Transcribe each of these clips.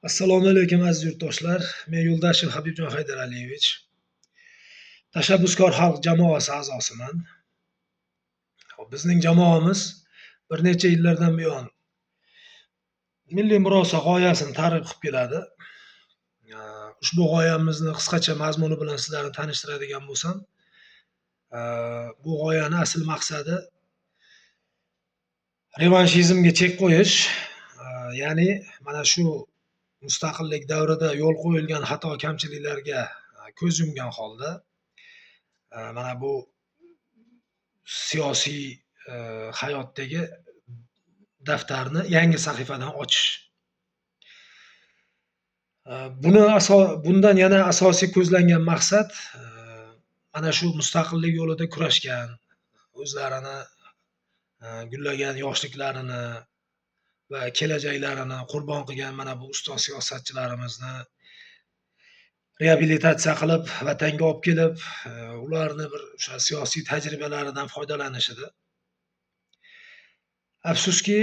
Assalomu alaykum, aziz yurtdoshlar. Men Yo'ldashev Habibjon Haydaraliyevich. Tashabbuskor xalq jamoasi a'zosiman. Xo'p, bizning jamoamiz bir necha yillardan buyon Milliy murosa g'oyasini targ'ib qilib keladi. Ushbu g'oyamizni qisqacha mazmuni bilan sizlarni tanishtiradigan bo'lsam, bu g'oyani asl maqsadi revanshizmga chek qo'yish, ya'ni mana shu mustaqillik davrida yo'l qo'yilgan xato kamchiliklarga ko'z yumgan holda mana bu siyosiy hayotdagi daftarni yangi sahifadan ochish. Buni bundan yana asosiy ko'zlangan maqsad mana shu mustaqillik yo'lida kurashgan, o'zlarini gullagan yoshliklarini va kelajaklarini qurbon qilgan mana bu ustoz siyosatchilarimizni reabilitatsiya qilib, vatanga olib kelib, ularni bir o'sha siyosiy tajribalaridan foydalanish edi. Afsuski,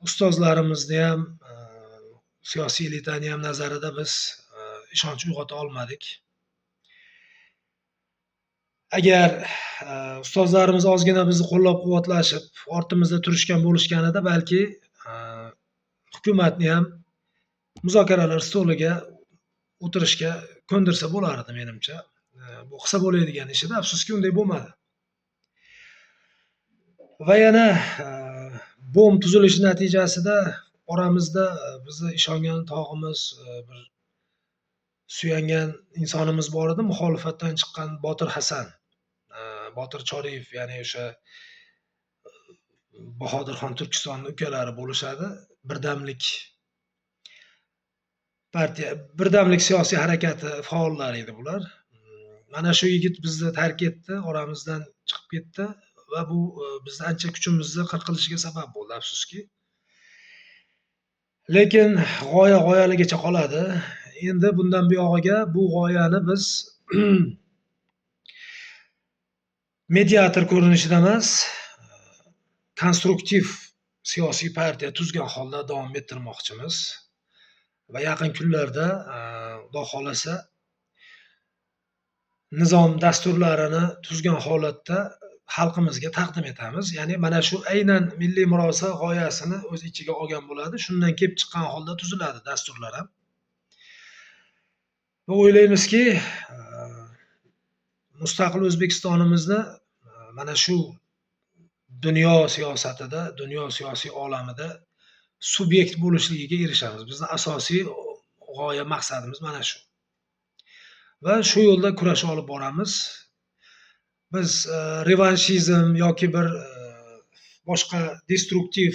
ustozlarimizni ham, siyosiy elitani ham nazarida biz ishonch uyg'ota olmadik. Agar ustozlarimiz ozgina bizni qo'llab-quvvatlashib, ortimizda turishgan bo'lishganida, balki hukumatni ham muzokaralar stoliga o'tirishga ko'ndirsa bo'lardi menimcha. Bu qilsa bo'ladigan ish edi. Afsuski, unday bo'lmadi. Va yana BOM tuzilishi natijasida oramizda bizni ishongan tog'imiz, bir suyangan insonimiz bor edi. Muxolifatdan chiqqan Botir Hasan, Botir Choriyev, ya'ni o'sha Bahodirxon Turkistonni ukalari bo'lishadi. Birdamlik partiya, Birdamlik siyosiy harakati faollari edi bular. Mana shu yigit bizni tark etdi, oramizdan chiqib ketdi va bu bizni ancha kuchimizni qirqilishiga sabab bo'ldi, afsuski. Lekin g'oya g'oyaligicha qoladi. Endi bundan buyog'iga bu g'oyani biz mediator ko'rinishida emas, konstruktiv siyosiy partiya tuzgan holda davom ettirmoqchimiz. Va yaqin kunlarda, Xudo xohlasa, nizom dasturlarini tuzgan holatda xalqimizga taqdim etamiz. Ya'ni mana shu aynan Milliy murosa g'oyasini o'z ichiga olgan bo'ladi. Shundan kelib chiqqan holda tuziladi dasturlar ham. Va o'ylaymizki, mustaqil O'zbekistonimizni mana shu dunyo siyosatida, dunyo siyosiy olamida subyekt bo'lishligiga erishamiz. Bizni asosiy g'oya maqsadimiz mana shu. Va shu yo'lda kurash olib boramiz. Biz revanshizm yoki bir boshqa destruktiv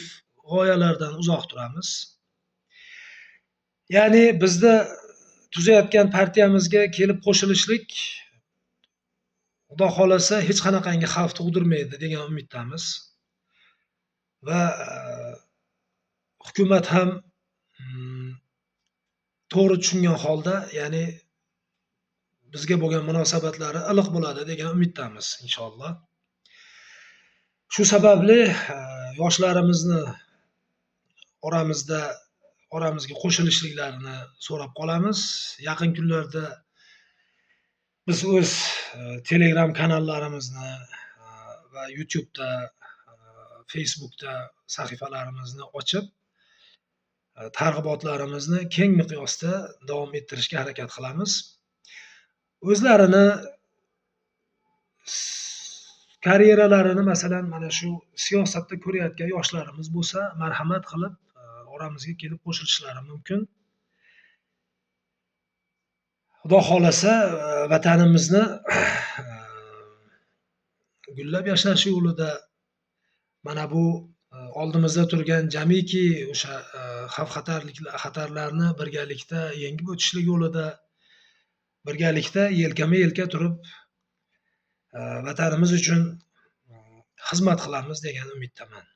g'oyalardan uzoq turamiz. Ya'ni bizda tuzayotgan partiyamizga kelib qo'shilishlik, Xudo xohlasa, hech qanaqangi xavf tug'dirmaydi degan umiddamiz. Va hukumat ham to'g'ri tushungan holda, ya'ni bizga bo'lgan munosabatlari iliq bo'ladi degan umiddamiz, inshaalloh. Shu sababli yoshlarimizni oramizga qo'shilishliklarini so'rab qolamiz. Yaqin kunlarda biz o'z Telegram kanallarimizni va YouTube'da, Facebook'da sahifalarimizni ochib, targ'ibotlarimizni keng miqyosda davom ettirishga harakat qilamiz. O'zlarini karyeralarini, masalan, mana shu siyosatda ko'rayotgan yoshlarimiz bo'lsa, marhamat qilib, oramizga kelib qo'shilishlari mumkin. Xudo xohlasa, vatanimizni gullab yashnashi yo'lida mana bu oldimizda turgan jamiki o'sha xavf xatarlarni birgalikda yengib o'tishlik yo'lida birgalikda yelkama yelka turib, vatanimiz uchun xizmat qilamiz degan umiddaman.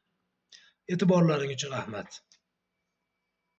E'tiborlaring uchun rahmat.